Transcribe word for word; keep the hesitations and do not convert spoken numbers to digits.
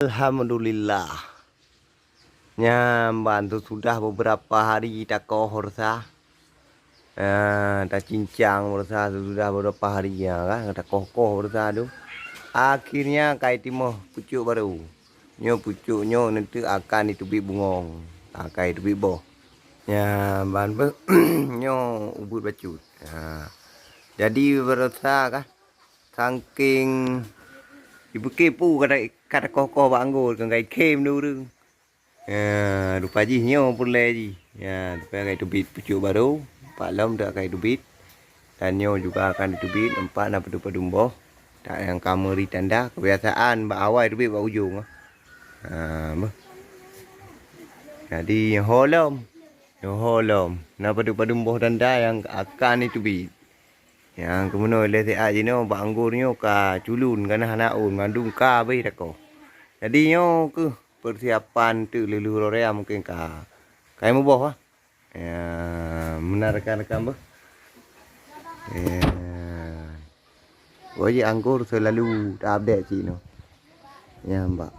Alhamdulillah. Nyan ban tu sudah beberapa hari takoh rasa. Ah, tacincang rasa tu sudah beberapa hari ya kan, takoh-koh rasa tu. Akhirnya kai timoh pucuk baru. Nyoe pucuk nyoe nanti akan ditubiet bungong. Ah, kai tubiet boh. Nyan ban beh nyoe ubit bacut. Ha. Jadi berasa kan saking dibuke pu kada kada koh-koh bak anggô keu kai khem ni ureueng. Ya, rupa jih nyoe pulai jih. Ya, rupa kai tubiet pucuk baru, pak lom dak kai tubiet. Dan nyoe juga akan tubiet empat na padu-padu boh. Tak yang kameri tanda kebiasaan bak awai tubiet bak ujung. Ha, beh. Jadi nyoe lom. Nyoe lom. Na padu-padu boh tanda yang akan ditubiet. Nyang keumeunoi lé siat jinoe bak anggô nyoe ka culun, ka na hana ôn, mandum ka abéh takoh. Jadi nyoe keuh persiapan teuk lheuh-lheuh raya mungken ka, ka muboh ah. Ya, meunan rekan-rekan beuh. Ya. Wajib anggô selalu ta-update cit nyoe. Ya, mbak.